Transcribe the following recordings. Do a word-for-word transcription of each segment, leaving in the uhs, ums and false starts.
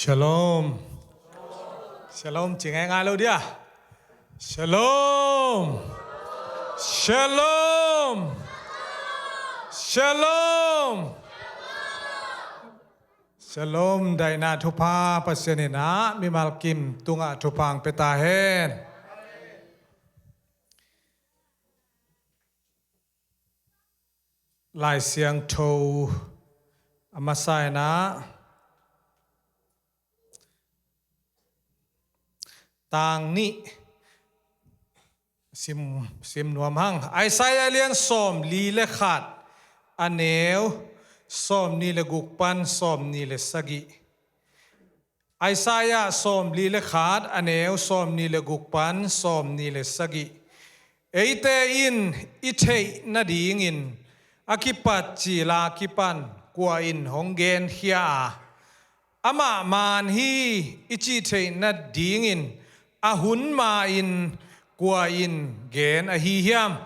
Shalom. Shalom ci ngaingai lo dia. Shalom. Shalom. Shalom. Shalom. Daihna thupha Pasian in ah mimal kim tungah thupha hong pia ta hen. Lai Siangtho a masa in ah tang nih sim, sim nuam hang. Isaiah lian sawmli le khat, a neu sawmnih le guk pan sawmnih le sagih. Isaiah sawmli le khat, a neu sawmnih le guk pan sawmnih le sagih. Eite in i theih nadingin a kipat cil a kipan kua in hong genkhia a, amah maan hi i cih theih nadingin a hun ma-in kua in gen ahi hiam?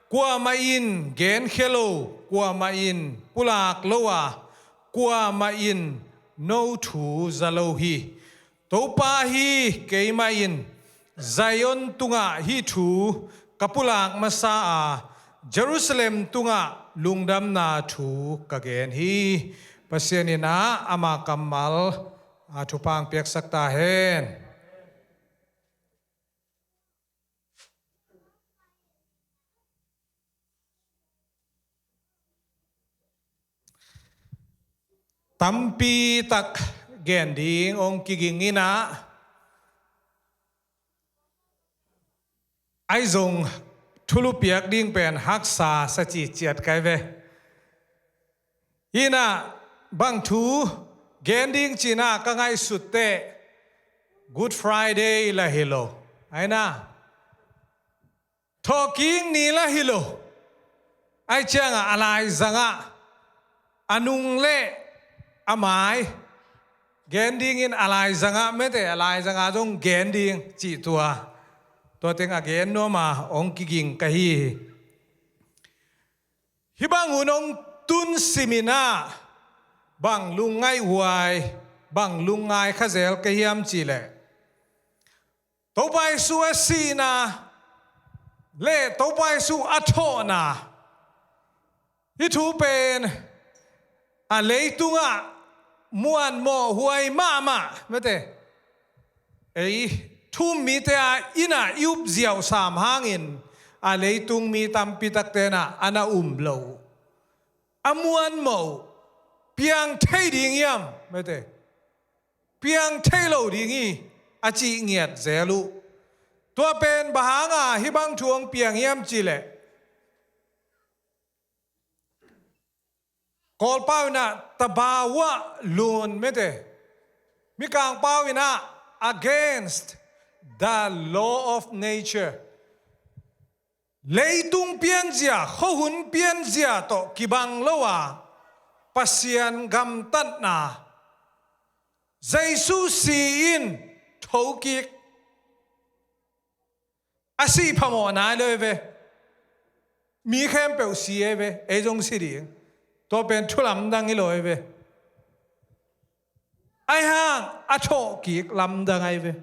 Kuamah in genkhia lo, kuamah in pulak lo a, kuamah in no thu za lo hi. Topa hi, keimah in Zion tungah hih thu ka pulak masa a, Jerusalem tungah lungdamna thu ka gen hi. Pasian in ah ama kammal a thupha hong piaksak ta hen. Tampi tak gen ding hong kiging in ah, ahi zong thulu piak ding pen haksa sa ci ciat kai ve. Hi in ah bang thu gen ding ci in ah ka ngaihsut teh Good Friday lah hi lo. Ahi na, Thawhkik ni lah hi lo. Ahi ciangah a laizangah a nung le a mai gen dingin a laizangah mete, a laizangah zong gen ding cih tua. Tua teng a gen nuam a hong kiging ka hi hi. Hih bang hun hong tun sim in ah bang lungngaih huai, bang lungngai kha zel ka hiam cih leh Topa Jesu a sihna le Topa Jesu a thawhna, hih thu pen a leitungah muanmawh huai mahmah mete. Ei thu-um mite a inn ah i up ziau sam hangin a leitung mi tampi takte in ah a na um loh uh, a muanmawh uh, piang thei ding hiam mete, piang thei lo ding hi a cih ngiat zel uh. Tua pen bang hanga hih bang thu hong piang hiam cih leh Kawlpau in ah tabawah lun mete, Mikangpau in ah against the law of nature. Leitung pianzia, khuahun pianzia tawh kibang lo a Pasian gamtatna, Jesu si in thokik. A sih phamawh nai lo hi ve. Mi khempeuh si hi ve, ei zong si ding. Tua pen thu lamdang hi lo hi ve. Ahi hang a thawhkik lamdang ahi ve.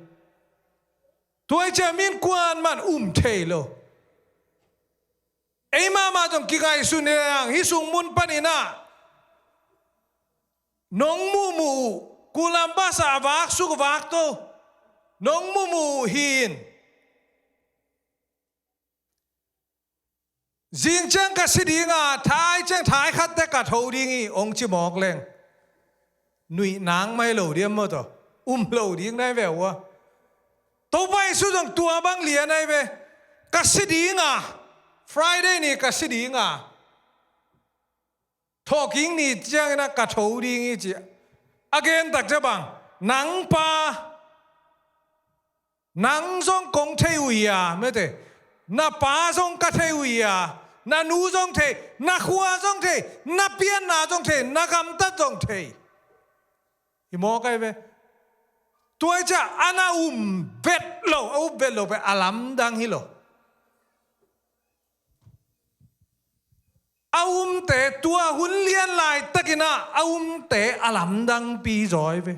Tua hi ciang mi in kuaman um thei lo. Ei mahmah zong kingaihsun hi lehang hih sung mun panin ah nong muhmuh uh, kulam bus ah a vak suk vak to nong muhmuh uh hi in, zing ciang ka si ding a, thai ciang thai khat teh ka tho ding hi hong ci mawk leng nuih nang mai lo diam maw taw, um lo ding nai ve uh a. Topa Jesu zong tua bang lian ahi ve. Ka si ding a, Friday ni ka si ding a, thawhkik ni ciangin ah ka tho ding hi ci. A gen tak ciang bang, nang pa, nang zong kong thei uh hi a mete, na pa zong ka thei uh hi a, na nu zong thei, na khua zong thei, na pianna zong thei, na gamtat zong thei. Hi mawk ahi ve. Tua hi ciang a na um vet lo, a um vet lo pen a lamdang hi lo. A umte tua hun lian laitakin ah a umte a lamdangpi zaw hi ve.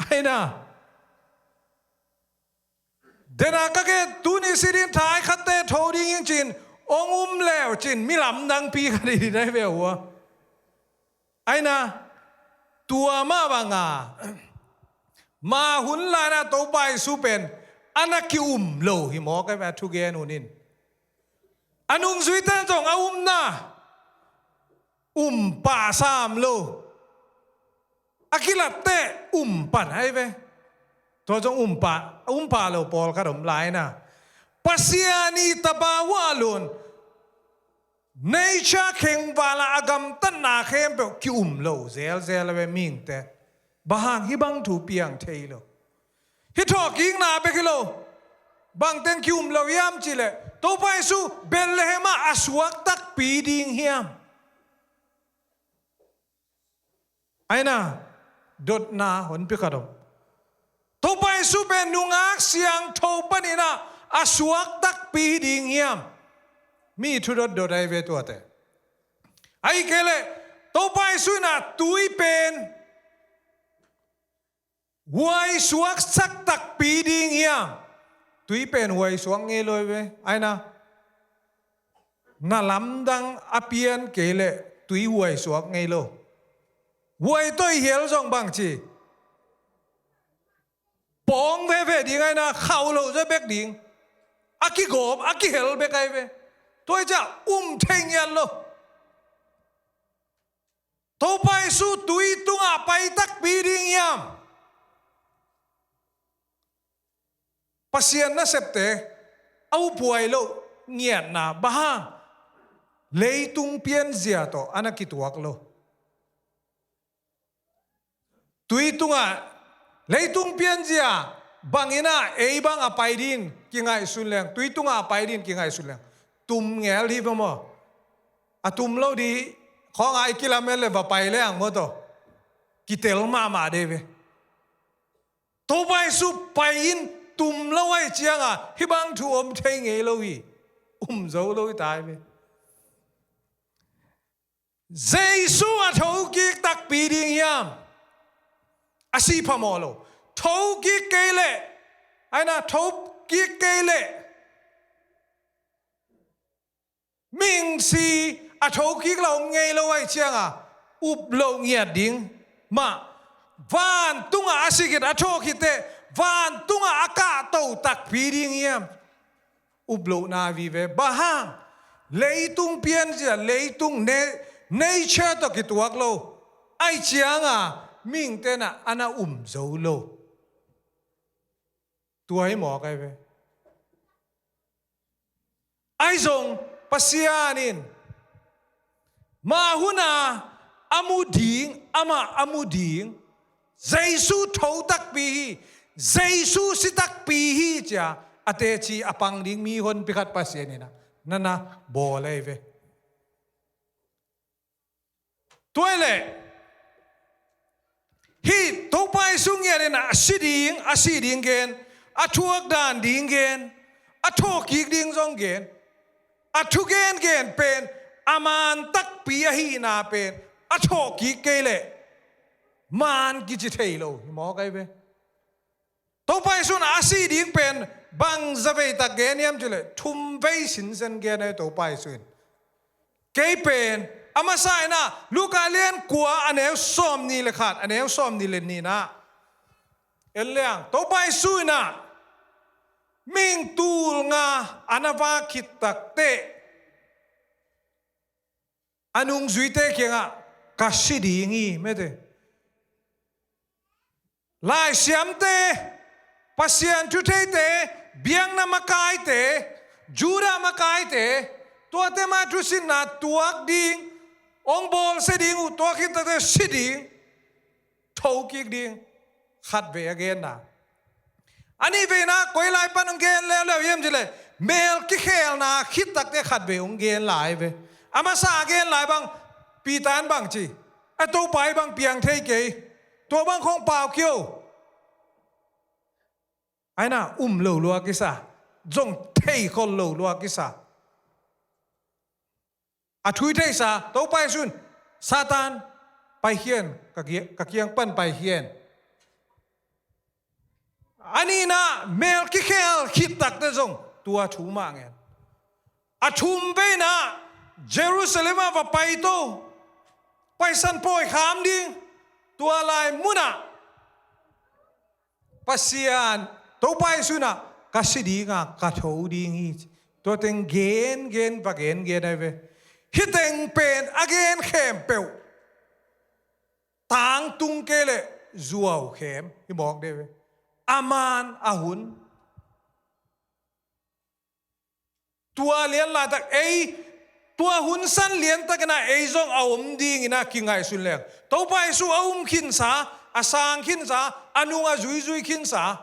Hei na. Dena ka gen tuni si ding thai khatte tho ding in cin, ong um leu cin, mi lamdangpi khat hi ding nai ve ua. Aina, tua mah banga, ma hun laina Topa Jesu pen, ana ki-um lo hi mawk ai ve a thugen hun in. A nungzuite zong a umna, um pah sam lo. A kilatte um pan hai ve. Tua zong um pah, um pah lo pawlkhat om laina. Pasian i tapa hua lun. Nature khengvala a gamtatna khempeuh ki-um lo zelzel a ve mihingte. Bang hang hih bang thu piang thei lo. Hih thawhkikna bek hi lo. Bangteng ki-um lo hiam cihleh, Topa Jesu Bethlehem ah a suak takpi ding hiam? Aina, dotna honpi khat om. Topa Jesu pen nungak siangtho panin ah a suak takpi ding hiam? Mi thu dotdot ai ve tuate. Ai kei leh, Topa Jesu in ah tui pen huai suaksak takpi ding hiam? Tui pen huai suak ngei lo ai ve. Aina, na lamdang a pian kei leh tui huai suak ngei lo. Huai toi hial zong bang ci. Pawng veve ding aina, khau lo zia bek ding. A kigawp, a kihel bek ai ve. Tua i ciah um thei ngiat lo. Topa Jesu tui tungah pai takpi ding hiam? Pasian nasepte a uphuai loh ngiatna bang hang? Leitung pianzia tawh ana kituak lo. Tui tungah, leitung pianzia bangin ah ei bang a pai din kingaihsun leng, tui tungah a pai din kingaihsun leng, tum ngel hi ve maw? A tum lo di, khawng ai kilamen le va pai leng maw tawh. Kitel mahmah de ve. Topa Jesu pai in tum lo ai cianga hih bang thu om thei ngei lo hi. Um zo lo hi tai ve. Jesu a thokik takpi ding hiam? A si phamawh lo. Thokik kei leh, aina thokik kei leh, mihing si a thokik lo om ngei lo ai cianga up lo ngiat ding mah. Vantungah a si khit, a thawh khitteh vantungah a kahto takpi ding hiam? Up lohna vive. Bang hang? Leitung pianzia, leitung ne-, nature tawh kituak lo ai cianga mihingte in ah ana um zo lo. Tua hi mawk ai ve. Ai zong Pasian in mah huna a mu ding, amah a mu ding, Jesu tho takpi hi, Jesu si takpi hi cia a teci a pang ding mi honpi khat Pasian in ah nana bawl ai ve. Tua leh hih Topa Jesu ngiat in a si ding, a si ding gen, a thuak dan ding gen, a thawhkik ding zong gen, a thugen gen pen a man takpi ahihna pen a thawhkik kei leh man kici thei lo hi mawk ai ve. Topa Jesu in a si ding pen bang zavei tak gen hiam cihleh thum vei sinsen gen ai Topa Jesu in. Kei pen a masa in ah Luka lian kua a neu sawmnih le khat, a neu sawmnih le nih in ah en leng Topa Jesu in ah mihing tul nga a na vak khit takteh a nungzuite kiangah ka si ding hi mete. Laisiamte, Pasian thutheite, biakna makaite, Judah makaite, tuate mah thusinna tuak ding, ong bawlsia ding uh, tuak khit takteh si ding, thokik ding, khatvei a genna. A nihveina koi lai pan hong gen leuleu hiam cihleh mel kikhelna khit takteh khatvei hong gen lai ve. A masa a gen lai bang Peter in bang ci, a Topa i bang piang thei kei. Tua bang khong pau kio. Aina um lo lua kisa. Zong thei khol lo lua kisa. A thu i theihsa Topa Jesu in Satan paikhia in, ka ki-, ka kiang pan paikhia in. A nihna, mel kikhel khit takte zong tua thu mah ngen. A thum veina, Jerusalem ah va paito, Paisan pawi kham ding. Tua lai munah Pasian, Topa Jesu in ah, "Ka si ding a, ka tho ding hi," ci. Tua teng gen gen va gen gen ai ve. Hih teng pen a gen khempeuh tangtung kei leh zuau khem hi mawk ding ve. A man a hun, tua lian laitak ei, tua hun san liantakin ah ei zong a om dingin ah kingaihsun leng, Topa Jesu a um khinsa, a sang khinsa, a nung a zuizui khinsa,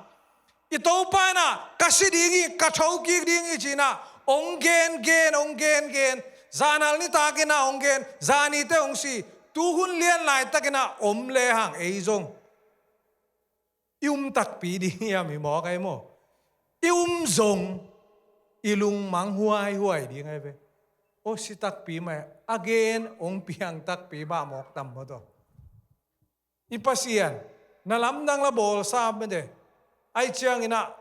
i Topa in ah, "Ka si ding hi, ka tho kik ding hi," ci-in ah hong gen gen, hong gen gen, zanal nitakin ah hong gen, zanite hong si, tuhun lian laitakin ah om lehang ei zong i um takpi ding hiam hi mawk ai maw? I um zong i lungmang huaihuai ding ai ve. Aw, si takpi mah, a gen hong piang takpi mah mawk tam maw tawh. I Pasian, na lamdang la bawlsa mete. Ai ciangin ah,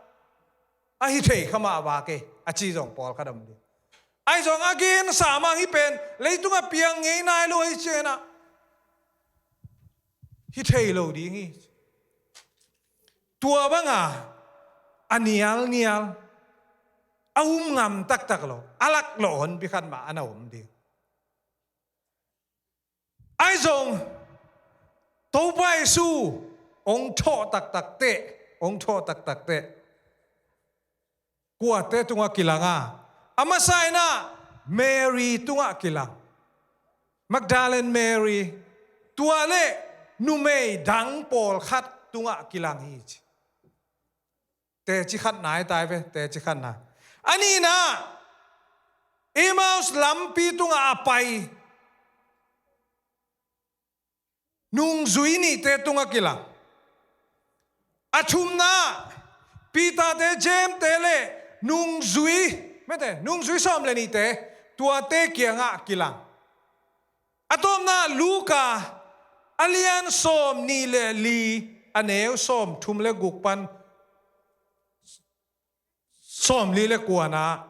a hi thei kha mah vak e, a ci zong pawlkhat om ding. Ai zong a gensa mah hi pen, leitungah piang ngei nai lo hi ciangin ah, hi thei lo ding hi. Tua banga a nialnial, a um ngam taktak lo, a lak lo honpi khat mah a na om ding. Ai zong, Topa Jesu hong thawh taktak teh, hong thawh taktak teh, kuate tungah kilang a? A masa in ah Mary tungah kilang. Magdalene Mary, tua le numei dang pawlkhat tungah kilang hi ci. Teci khatna hi tai ve, teci khatna. A nihna, Emmaus lampi tungah a pai nungzui nihte tungah kilang. A thumna, Peter-te, James-te le nungzui, mete, nungzui sawm le nihte, tuate kiangah kilang. A tawpna, Luka, a lian sawm nih le li, a neu sawm thum le guk pan sawm li le kuana.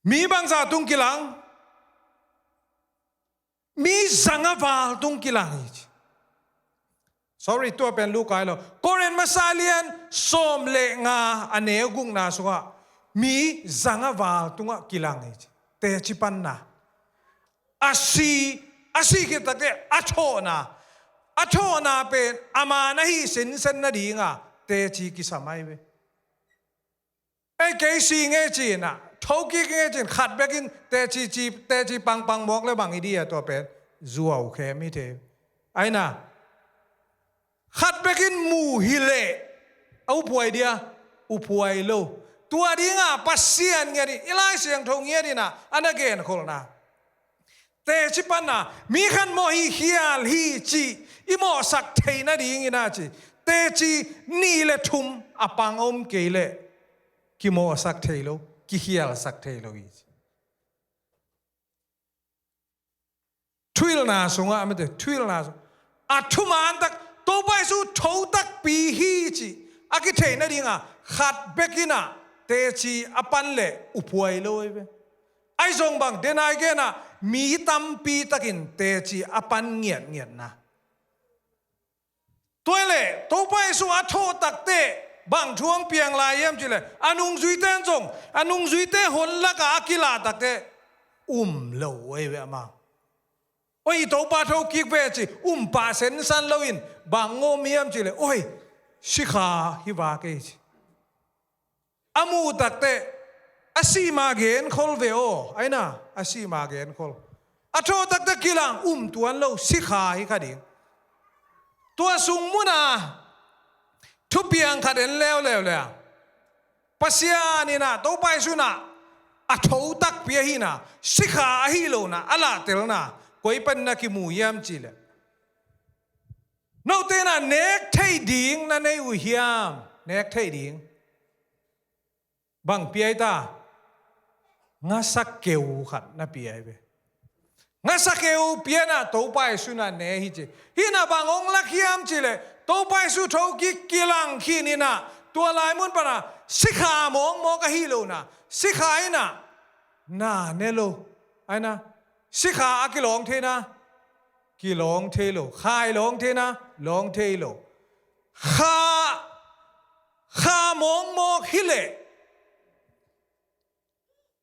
Mi bangzah tung kilang? Mi zanga val tung kilang hi ci. Sorry, tua pen Luka hi lo. Korin masa lian sawm le nga, a neu gukna sungah mi zanga val tungah kilang hi ci. Teci panna. A si, a si khit takte a thawhna. A thawhna pen a man ahi sinsen nadinga teci kisam ai ve. Ei, kei si ngei ci-in ah, thokik ngei ci-in, khat bekin teci ci, teci pangpang mawk le bang i dia, tua pen zuau khem hi thei. Ai na, khat bekin mu hi leh a uphuai dia, uphuai lo. Tua dinga Pasian ngiat in, i Lai Siangtho ngiat in ah, a na genkholhna. Teci panna, mi khat mawh hi khial hi ci, i mawhsak theih nadingin a ci. Teci nih le thum a pang om kei leh kimawhsak thei lo, kikhialsak thei lo hi ci. Thuhilhna sungah, mete, thuhilhna sung, a thuman tak, Topa Jesu tho takpi hi ci a kitheih nadinga khat bekin ah teci a pan leh uphuai lo hi ve. Ai zong bang, denai gen ah mi tampi takin teci a pan ngiatngiatna. Tua hi leh Topa Jesu a thawh takte bang thu hong piang lai hiam ci leh, a nungzuite in zong, a nungzuite hon lakah a kilah takte um lo hi ve amau. Oi, i Topa thokik ve ci, um pah sensan loin bang ngawm hiam ci leh, oi, sikha hi vak ei ci. A muh takte a sih ma genkhol ve aw, ai na, a sih ma genkhol. A thawh takte kilang, um tuan lo, sikha hi kha ding. Tua sung muna thupiang khat en leuleu le a, Pasian in ah, Topa Jesu in ah a tho takpi ahihna, sikha ahi lohna a lahtelna koi panin na kimu hiam ci leh, note in ah nek theih ding na nei uh hiam? Nek theih ding. Bang pia i ta? Ngasa keu khat na pia hi ve. Ngasa keu pianah Topa Jesu in ah ne hi ci. Hih in ah bang hong lak hiam cih leh Topa Jesu thokik kilang khin in ah tua lai mun panah sikha mawkmawk ahi lo in ah sikha in ah na ne lo. Ai na, sikha a kilawng thei na, kilawng thei lo. Kha i lawng thei na, lawng thei lo. Kha, kha mawkmawk hi leh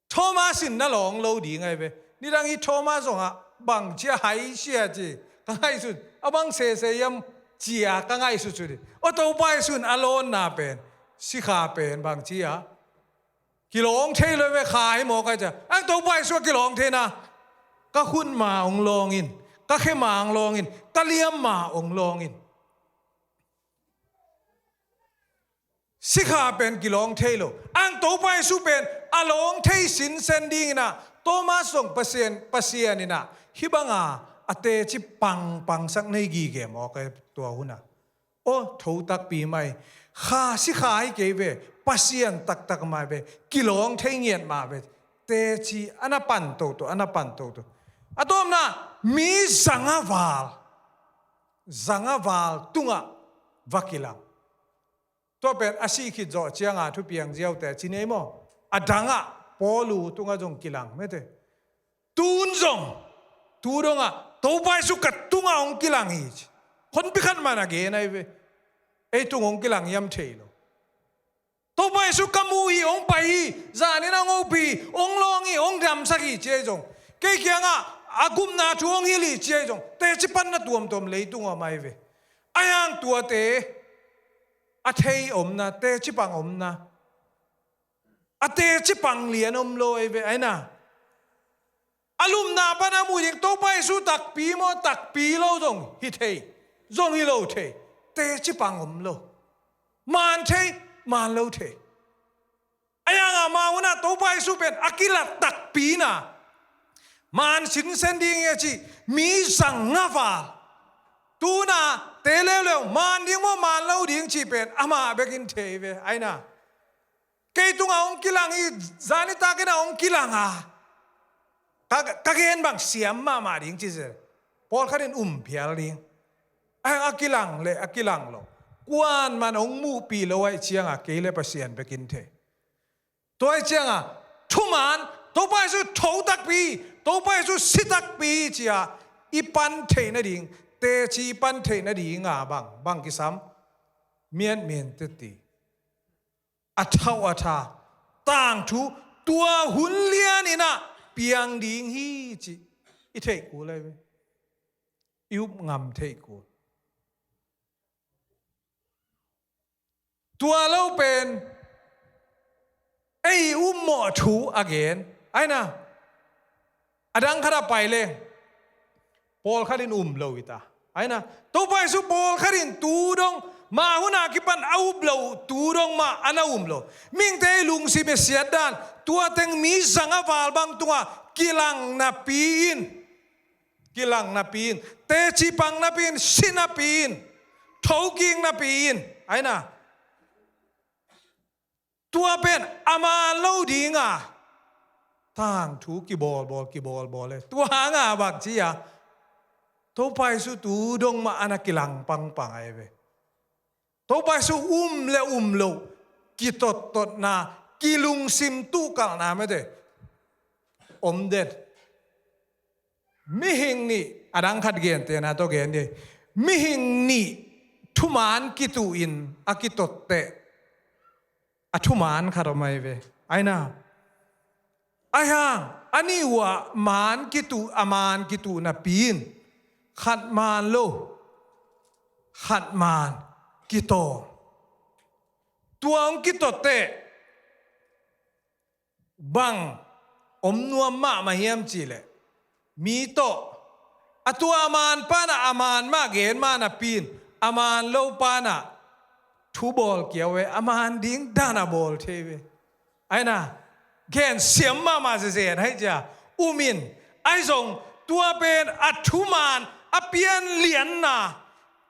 Thomas in na lawng lo ding ai ve. Nidang hi Thomas zongah bangci a hai sia ci ka ngaihsut, a bang sese hiam cia ka ngaihsut sut hi. Aw Topa Jesu in a lawnna pen, sikha pen bangci a kilawng thei lo ve, kha hi mawk ai cia. Ang Topa Jesu a kilawng thei na, ka khut ma hong lawng in, ka khe ma hong lawng in, ka liam ma hong lawng in. Sikha pen kilawng thei lo. Ang Topa Jesu pen a lawng thei sinsen ding in ah Thomas zong Pasian, Pasian in ah hih banga a teci pangpangsak nei gige mawk e tua hun ah. Aw, tho takpi mai. Kha sikha hi kei ve. Pasian taktak mai ve. Kilawng thei ngiat mah ve. Teci a na pan toto, a na pan toto. A tawpna mi zanga val, zanga val tungah va kilang. Tua pen a sih khit zawh cianga thupiang ziaute ci nei maw? A dangah Paulu tungah zong kilang mete. Tun zong, tu dongah Topa Jesu ka tungah hong kilang hi ci. Honpi khat man a gen ai ve. Ei tung hong kilang hiam thei lo. Topa Jesu ka mu hi, hong pai hi, zanin hong opi hi, hong lawng hi, hong damsak hi ci ai zong, kei kiangah a gupna thu hong hilh hi ci ai zong, teci panna tuamtuam leitung om ai ve. Ai hang tuate a thei omna, teci pang omna, a teci pang lian om lo ai ve, ai na. A lupna pana mu ding Topa Jesu takpi maw, takpi lo zong hi thei, zong hi lo thei. Teci pang om lo. Man thei, man lo thei. Ai hang amah hunah Topa Jesu pen a kilat takpi na, man sinsen ding hi a ci, mi zanga val. Tuna te leuleu man ding maw, man lo ding cih pen amah bekin thei ve, ai na. Kei tungah hong kilang hi, zani takin ah hong kilang a, ka, ka gen bang siam mahmah ding ci se. Pawlkhat in um phial ding. A, a kilang le a kilang lo. Kuan man hong muhpih lo ai cianga kei le Pasian bekin thei. Tua ai cianga thuman, Topa Jesu tho takpi, Topa Jesu si takpi cia i pan theih nading, teci pan theih nadinga bang, bang kisam? Mianmian teti. A thauh a tha tangthu tua hun lianin ah piang ding hi cih i theih kul ai ve. I up ngam theih kul. Tua lo pen ei upmawh thu a gen ai na. A dang khat a pai leng pawlkhat in um lo hi ta. Ai na, Topa Jesu pawlkhat in tu dong mah hun a kipan a up lo, tu dong mah a na um lo. Mihingte i lungsim i siat dan, tua teng mi zanga val bang tungah kilang napi in, kilang napi in, teci pang napi in, si napi in, thokik napi in, ai na. Tua pen a man lo dinga tangthu kibawlbawl, kibawlbawl e. Tua hanga bang ci a, Topa Jesu tu dong mah a na kilang pangpang ai ve. Topa Jesu um le um loh kitottotna, kilungsim tuhkalhna mete om den. Mihing nih, a dang khat gentehna tawh gen dih. Mihing nih thuman kituh in a kitotteh a thuman khat om ai ve. Ai na, ai hang a nih uh ah man kituh, a man kituh napi in khat man lo, khat man kitawng. Tua hong kitotteh bang om nuam mahmah hiam cihleh, mi tawh a tua a man panah a man mah gen mah napi in, a man lo panah thu bawl kiau ve, a man ding dan a bawl thei ve. Ai na, gen siam mahmah zezen hai cia um in, ai zong tua pen a thuman a pianlianna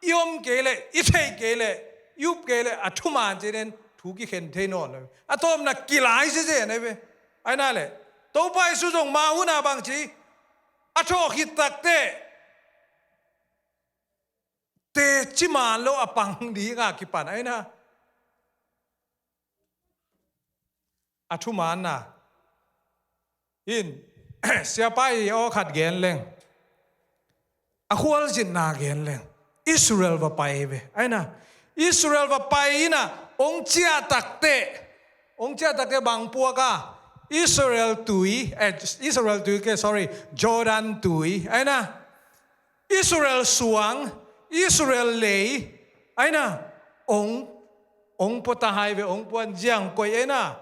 i om kei leh, i theih kei leh, i up kei leh a thuman cinin thu kikhen thei nawn lo. A tawpna kilai zezen ai ve. Ai na le, Topa Jesu zong mah hun a bang ci, A thawh khit takteh teci man lo a pang dingah kipan aina. A thumaanna in siapa i aw khat gen leng, a khualzinna gen leng, Israel va pai ve aina. Israel va pai ina, ong ciah takteh, ong ciah takteh bang puak a, Israel tui, eh, Israel tui ke, sorry, Jordan tui aina. Israel suang, Israel lei aina, ong, ong pua ta hai ve, ong puan ziang koih aina.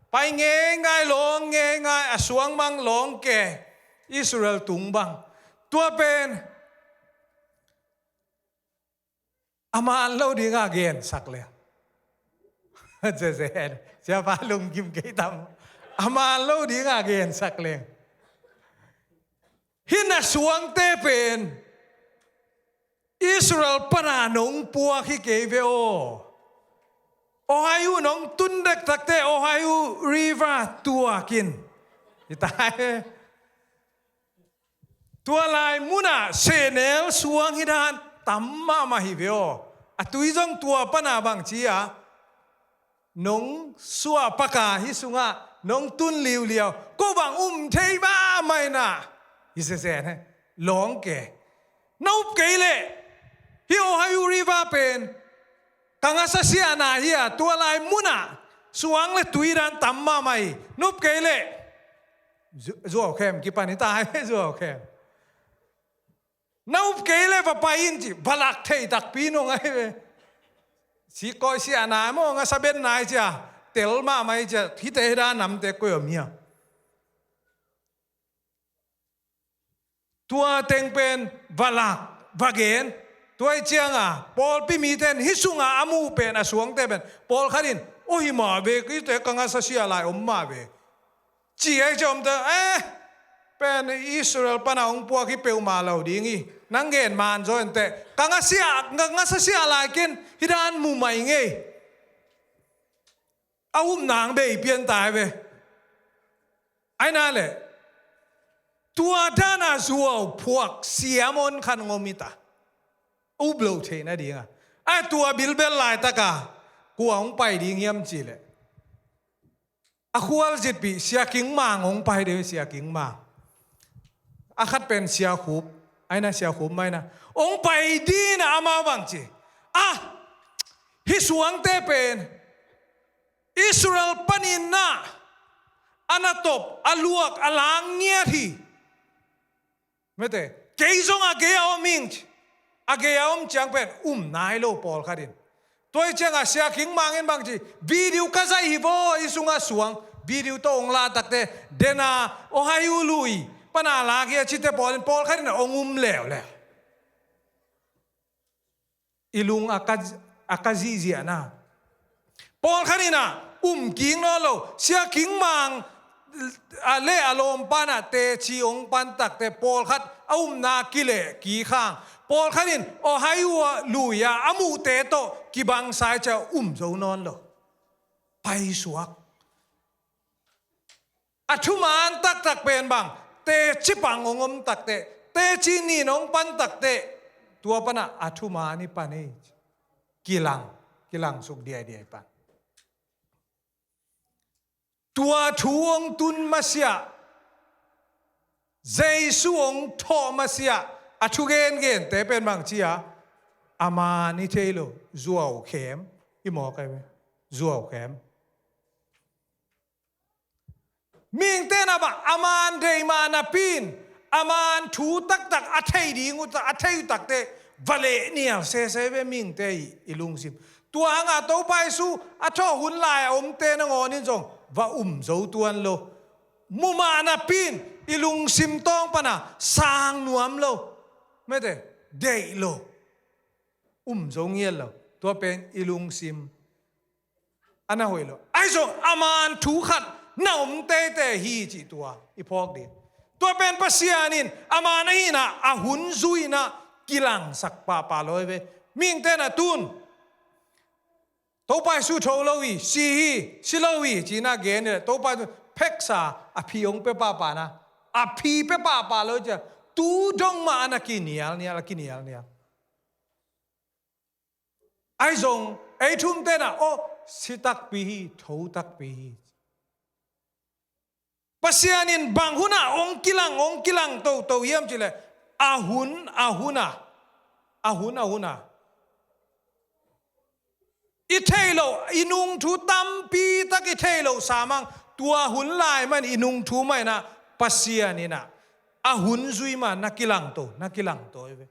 Pai ngeingai, lawng ngeingai, a suang mang lawng ke, Israel tung bang. Tua pen a man lo dingah gensak leng. Zezen, siapa lungkim kei tam. A man lo dingah gensak leng. Hih na suangte pen Israel pana nong puak hi kei ve aw. Ohio nong tun dek takteh Ohio River tuakin. Hi ta e. Tua lai munah sehnel suang hi dan tam mahmah hi ve aw. A tui zong tua pana bang ci a, nong suah paka hih sungah nong tun liuliau, ko bang um thei mahmah inah. Hi sesen he, lawng ke. Na up kei leh hih Ohio River pen ka ngasa siahna hi a, tua lai munah suang le tui dan tam mahmah hi. Na up kei leh zu-, zuau khem kipan hi ta he, zuau khem. Na up kei leh va pai in ci, va lak thei takpi nong ai ve. Sikawi siahna maw, ngasa betna i cia, tel mahmah i cia, hihte hi dan namte koi om hia. Tua teng pen va lak, va gen. Tua i cianga pawlpi miten hih sunga a muh pen a suangte pen pawlkhat in, aw hi mah ve, kite ka ngasa sia lai om mah ve. Ci ai ciamte, eh, pen Israel pana hong puak hi peuhmah lo ding hi. Nang gen man zaw inteh. Ka ngasa sia, nga-, ngasa sia lai ken, hi dan mu mai ngei. A upna hong bei pian ta ve. Aina le. Tua dana zuau phuak siam on khan ngom hi ta. Up lo theihna dinga. A tua bilbel laitaka kua hong pai ding hiam ci le. A khualzitpih Sia King Mang hong pai deuh, Sia King Mang. A khat pen Sia Khup, aina Sia Khup maina. Hong pai dina amau bang ci. Ah, hih suangte pen Israel paninna, a na top, a luak, a lang ngiat hi. Mete, kei zong a gei a om ing ci. A gei a om ciang pen um nai lo pawlkhat in. Tua i cianga Sia King Mang in bang ci, video ka zaih hi vaw, i sunga suang, video tawh hong la takte, dena, Ohio lui, pana lak hi a cite pawl in pawlkhat in a hong um leuleu. I lung a ka, a ka zihziahna. Pawlkhat inah um kik nawn lo, Sia King Mang a le a lawmpa inah teci hong pan takte pawlkhat a upna kileh kik hang. Pawlkhat in Ohio lui-a a muhte tawh kibangsa i cia um zo nawn lo. Paisuak. A thuman taktak pen bang, teci pang hong om takte, teci nin hong pan takte, tua pana a thuman i pan hi. Kilang, kilang suk diaidiai pan. Tua thu hong tun masiah, Jesu hong thawh masiah, a thugengente pen bang cia, a man i thei lo, zuau khem, i mawk ai ve, zuau khem. Mihingte na bang, a man deih mah napi in, a man thu taktak a thei ding uh ta, a thei uh takte, va leh nial sese ve mihingte i, i lungsim. Tua hanga Topa Jesu a thawh hun lai a omte nangawn in zong, va um zo tuan lo. Mu mah napi in, i lungsim tawng pana, sang nuam lo. Mete, deih lo. Um zo ngiat lo. Tua pen i lungsim a na hoih lo. Ahi zong a man thu khat na om teitei hi cih tua i phawk ding. Tua pen Pasian in a man ahihna a hun zuihna kilangsak pahpah lo hi ve. Mihingte na tun Topa Jesu tho lo hi, si hi, si lo hi, cihna gen hi le Topa Jesu pheksa a phi hong pia pahpahna. A phi pia pahpah lo cia, tu dong mah a na kinialnial, a kinialnial. Ahi zong ei thumte na, aw, si takpi hi, tho takpi hi. Pasian in bang hun ah hong kilang, hong kilang toto hiam cih leh, a hun, a hun a, a hun, a hun a. I theih loh, i nungthu tampi tak i theih loh sam hang, tua hun lai mah in i nungthu mah in ah Pasian in ah a hun zui mah na kilangto, na kilangto hi ve.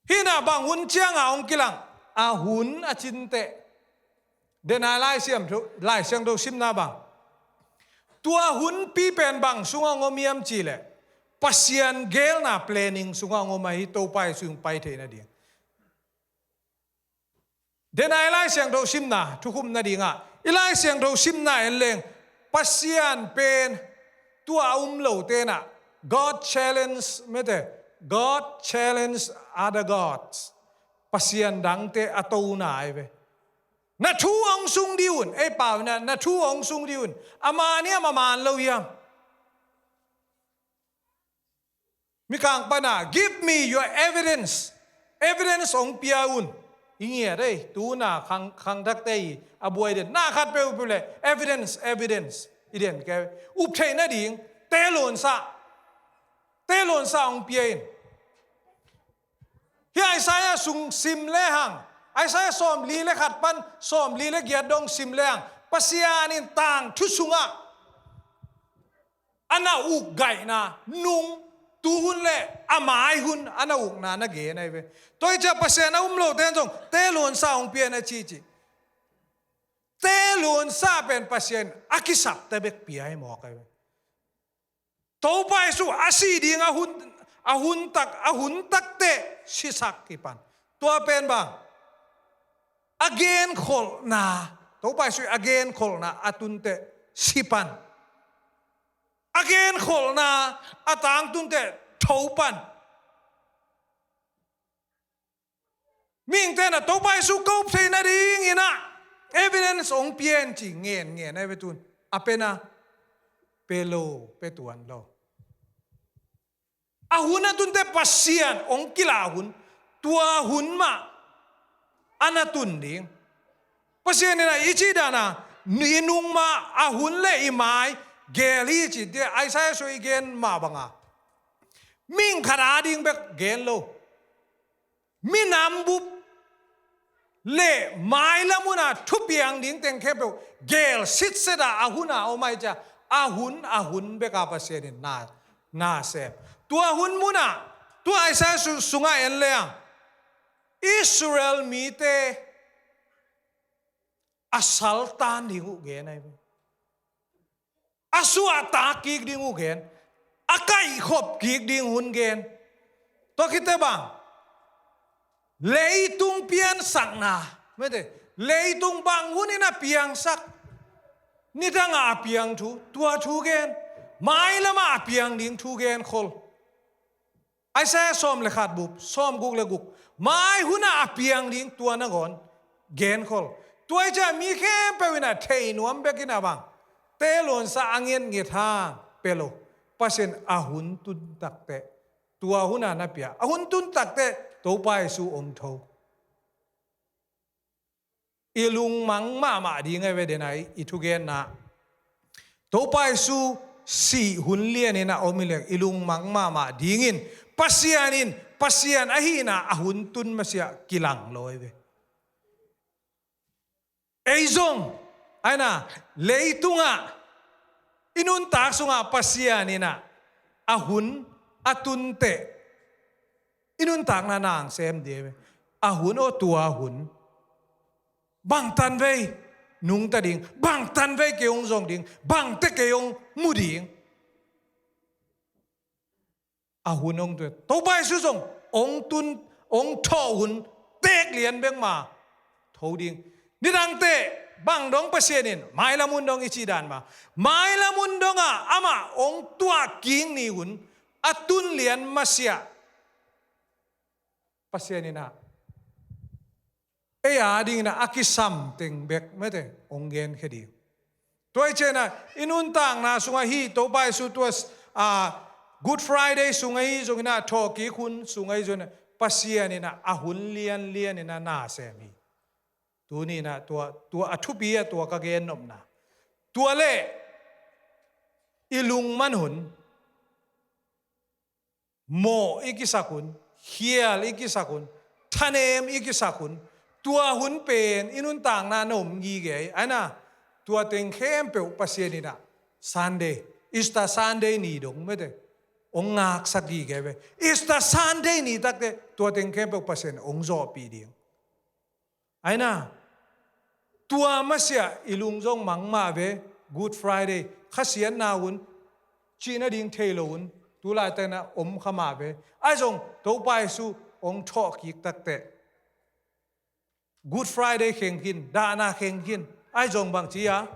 Hih in ah bang hun ciang a hong kilang, a hun a cin teh. Denai Lai Siangtho, Lai Siangtho simna bang, tua hun pi pen bang sungah hong om hiam cih leh, Pasian geelna planning sungah hong om ahi, Topa Jesu hong pai theih nading. Denai Lai Siangtho simna thukhupna dingah, i Lai Siangtho simna en leng, Pasian pen tua a um lote in ah, God challenge, mete, God challenge other gods. Pasian dangte a tona ahi ve. Na thu hong sung dih un, ei pau in ah, na thu hong sung dih un. A man hiam, a man lo hiam? Mikang pan ah, "Give me your evidence." Evidence hong pia un. I ngiat ei, tu-in ah khang, khangthakte i a buai den. Na khat peuhpeuh leh evidence, evidence. I den kei. Up theih nading, teluansah. Teluansah hong pia in. Hih Isaiah sung sim lehang, Isaiah sawmli le khat pan sawmli le giat dong sim lehang, Pasian in tangthu sungah a na uk gaihna nung, tuhun le a mai hun a na ukna na gen ahi ve. Tua hi ciah Pasian a um lote in zong teluansah hong pia in a ci ci. Teluansah pen Pasian a kisapte bek pia hi mawk ahi ve. Topa Jesu a sih ding a hun, a hun tak, a hun tak teh sisak hi pan. Tua pen bang, a genkholhna, Topa Jesu a genkholhna a tun teh si pan. A genkholhna a tangtun teh tho pan. Mihingte in ah Topa Jesu ka up theih nadingin ah evidence hong pia in ci ngen ngen ahi ve tun. A pia na, pia lo, pia tuan lo. A hun a tun teh Pasian hong kilang hun, tua hun mah a na tun ding. Pasian in ah i cih dan a, i nung mah a hun le i mai geel hi ci, tua Isaiah sung i gen mah bang a, mihing khat a ding bek gen lo. Minam bup le mailam hun a thupiang ding teng khempeuh geel sitset a, a hun a om ahi ciah, a hun, a hun bek a Pasian in na, na sem. Tua hun mun ah, tua Isaiah su-, sungah en lehang, Israel mite a saltan ding uh gen ahi ve. A suahtak kik ding uh gen, a kaihkhop kik ding hun gen. Tua khit teh bang, leitung piansakna, mete, leitung bang hun in a piangsak, nidang a piang thu, tua thu gen, mailam a piang ding thu genkhol. Isaiah sawm le khat bup, sawmguk le guk. Mai hun a piang ding tua nangawn genkhol. Tua hi ciah mi khempeuh in a thei nuam bek in a bang, teluansah a ngetnget hang pia lo. Pasian a hun tun tak teh tua hun a na pia. A hun tun tak teh Topa Jesu om tho. I lungmang mahmah ding ahi ve, den a i thugenna. Topa Jesu sih hun lian in a om hi leh i lungmang mahmah dingin, Pasian in, Pasian ahihna a hun tun masiah kilang lo ahi ve. Ei zong, ahi na, leitungah, i nuntak sungah Pasian in a, a hun a tun teh i nuntakna na hong sem ding ahi ve. A hun aw, tua hun. Bang tanvei nungta ding, bang tanvei kei hong zong ding, bang teh kei hong mu ding. A hun hong tun, Topa Jesu zong hong tun, hong thawh hun teek lian bek mah tho ding. Nidang teh bang dong Pasian in, mailam hun dong i cih dan mah, mailam hun dong a amah hong tuah kik ni hun a tun lian masiah Pasian in a, ei a dingin a, a kisam teng bek mete hong genkhia ding. Tua hi ciangin a, i nuntakna sungah hih Topa Jesu tua, a, Good Friday sung ahi zongin ah, thawhkik hun sung ahi zongin ah, Pasian in ah a hun lianlian in ah na sem hi. Tuni in ah tua, tua a thupi ah tua ka gennopna. Tua le i lungman hun, mawh i kisak hun, khial i kisak hun, thanem i kisak hun, tua hun pen i nuntakna na om gige hi. Aina, tua teng khempeuh Pasian in ah Sunday, Easter Sunday ni dong mete hong ngaksak gige ve. Easter Sunday ni takte tua teng khempeuh Pasian hong zawhpih ding. Aina, tua masiah i lung zong mang mah ve. Good Friday, khasiatna hun, cihna ding thei lo hun, tu laitak in ah om kha mah ve. Ahi zong Topa Jesu hong thawhkik takte Good Friday kheng khin, dahna kheng khin. Ahi zong bang ci a,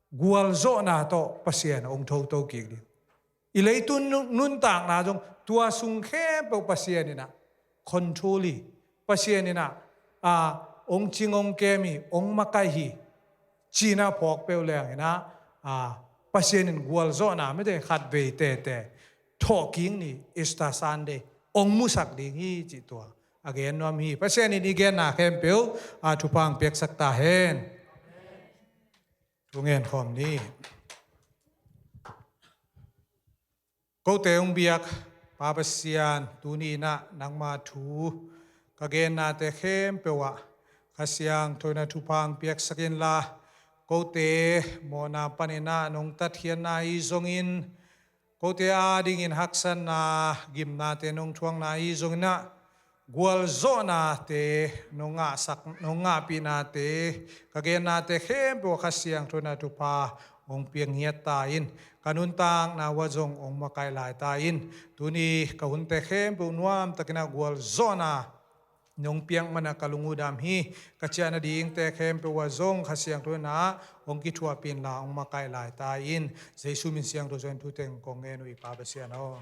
gualzawhna tawh Pasian hong thoto kik ding. I leitung nun-, nuntakna zong tua sung khempeuh Pasian in ah control hi. Pasian in ah, a, hong cing hong kem hi, hong makaih hi. Cihna phawk peuh leng in ah, a, Pasian in gualzawhna mete khatvei tete thawhkik ni Easter Sunday hong musak ding hi cih tua a gen nuam hi. Pasian in i genna khempeuh, a, thupha hong piaksak ta hen. Thu ngen khawm ni. Kote hong biak Pa Pasian, tuni in ah nangma thu ka gennate khempeuh ah Kha Siangtho in ah thupha hong piaksak inla, kote mawhna panin ah nong tatkhiatna ahi zongin, kote adingin haksatna, gimnate nong thuakna ahi zongin ah, gualzawhnate nong ngahsak, nong ngahpihnate, ka gennate khempeuh ah Kha Siangtho in ah thupha hong piak ngiat ta in. Ka nuntakna uah zong hong makaih lai ta in. Tuni ka hunte khempeuh nuamtakin ah gualzawhna nong piak man ah ka lung uh dam hi. Ka ciah nadingte khempeuh uah zong Kha Siangtho in ah hong kithuahpih inla hong makaih lai ta in. Jesu min siangtho zong in thu teng kong ngen uh hi, Pa Pasian aw.